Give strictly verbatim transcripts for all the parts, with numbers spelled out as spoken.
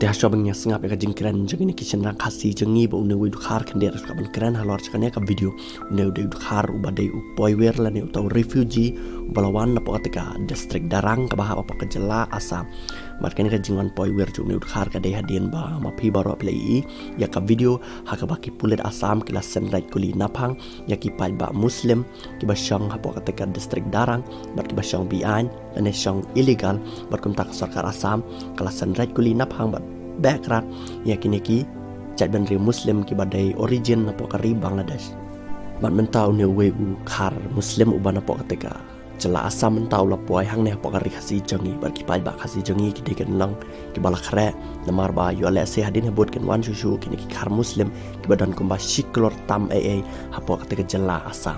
Te hashwa ban ïa sngap ïa ka jingkren jong kine ki shynrang Khasi jong ngi ba une uwei u dkhar khyndiat ruh ka ban kren halor jong kane ka video. Une u dei u dkhar uba dei u poiwir lane uta u refugee uba la wan napoh kata ka district Darrang kaba hap hapoh ka jylla Assam. Bad kane ka jingwan poiwir jong une u dkhar ka dei hadien ba ma phi baroh phi la ïohi ïa ka video ha kaba ki pulit Assam ki la send rai kuli naphang ïa ki paidbah Muslim kiba shong hapoh kata ka district Darrang bad kiba shong beaiñ lane shong illegal, bad kumta ka sorkar Assam ka la send rai kuli naphang bad beh krad ïa kine ki jaitbynriew Muslim kiba dei origin napoh ka ri Bangladesh. Bad mynta une uwei u dkhar Muslim uba napoh kata ka jylla Assam mynta u la poi hangne hapoh ka ri Khasi jong ngi, bad ki paidbah Khasi jong ngi ki dei ki nong kiba la khreh, namar ba ïoh lehse hadien habud kin wan shuh shuh kine ki dkhar Muslim kiba don kumba shi klur tam ei ei hapoh kata ka jylla Assam.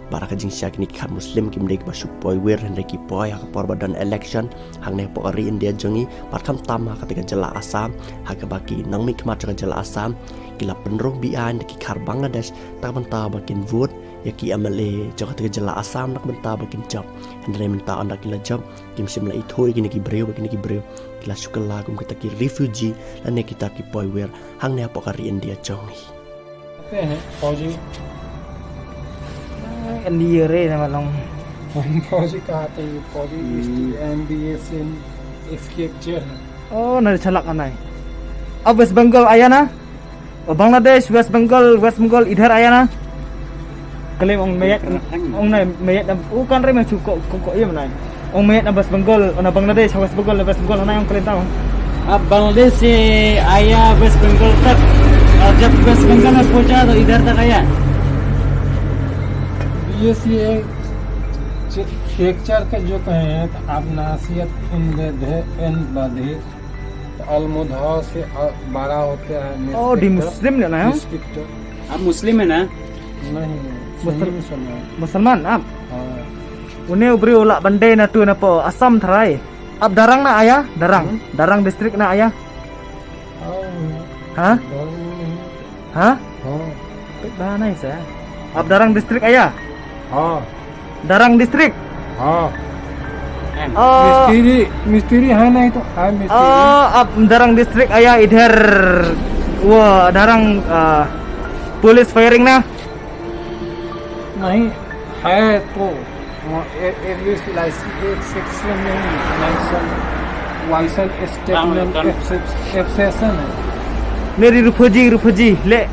Bad ha ka jingshisha kine ki dkhar Muslim kim dei kiba shu poiwir, hynrei ki poi ha ka por ba don election hangne hapoh ka ri India jong ngi, bad khamtam ha kata ka jylla Assam ha kaba ki nongmihkhmat jong ka jylla Assam ki la pynrung beaiñ da ki dkhar Bangladesh na ka bynta ba kin vote ïa ki M L A jong kata ka jylla Assam na ka bynta ba kin jop. Hynrei mynta ynda ki la jop kim shym la ithuh ïa kine ki briew, ba kine ki briew ki la shu kylla kum kita ki refugee lane kita ki poiwir hangne hapoh ka ri India jong ngi. आते हैं फौजी। Kan di re na malong. हम फौजी कहाँ थे? ये फौजी हिस्ट्री, एमबीए से एक्सकेप है। Oh, na chalak anai. Ab West Bengal aya na? Oh, Bangladesh, West Bengal, West Bengal, idhar aya na? Kali ong mayat, ong na mayat na, oh, kan re ma chu ko, ko, ko, iya manai. Ong mayat na West Bengal, na Bangladesh, West Bengal, na West Bengal, na ong kali tau. आप बांग्लादेश से आया वेस्ट बंगाल तक, और जब वेस्ट बंगाल में पहुंचा तो इधर तक आया। बीएससी फ्रैक्चर का जो कहे हैं, तो आप नासियत इन दे, इन बाधे। Almudha se, ah, bada hota hai. Oh, di Muslim ne na, ya? Inspector. आप मुस्लिम है ना? नहीं, Muslim, सुन्नी मुसलमान। Musalman, ab? हाँ। Une u briew u la ban dei na tu na po Assam tharai. Ab Darrang na aya? Darrang. Hmm? Darrang district na aya? हाँ। Ha? Darrang नहीं। Ha? हाँ। Ba nai sa. Ab Darrang district aya? हाँ। Darrang district? हाँ। Oh. मिस्त्री, मिस्त्री है नहीं तो, हाँ, मिस्त्री। Oh, ab Darrang district aya, idhar wo Darrang, ah, police firing na? नहीं, है तो, वो ए-, एटलीस्ट लाइसेंस एक सेक्शन में मेंशन, वाइसन स्टेटमेंट एक्सेप्शन है। Neri refugee, refugee, le.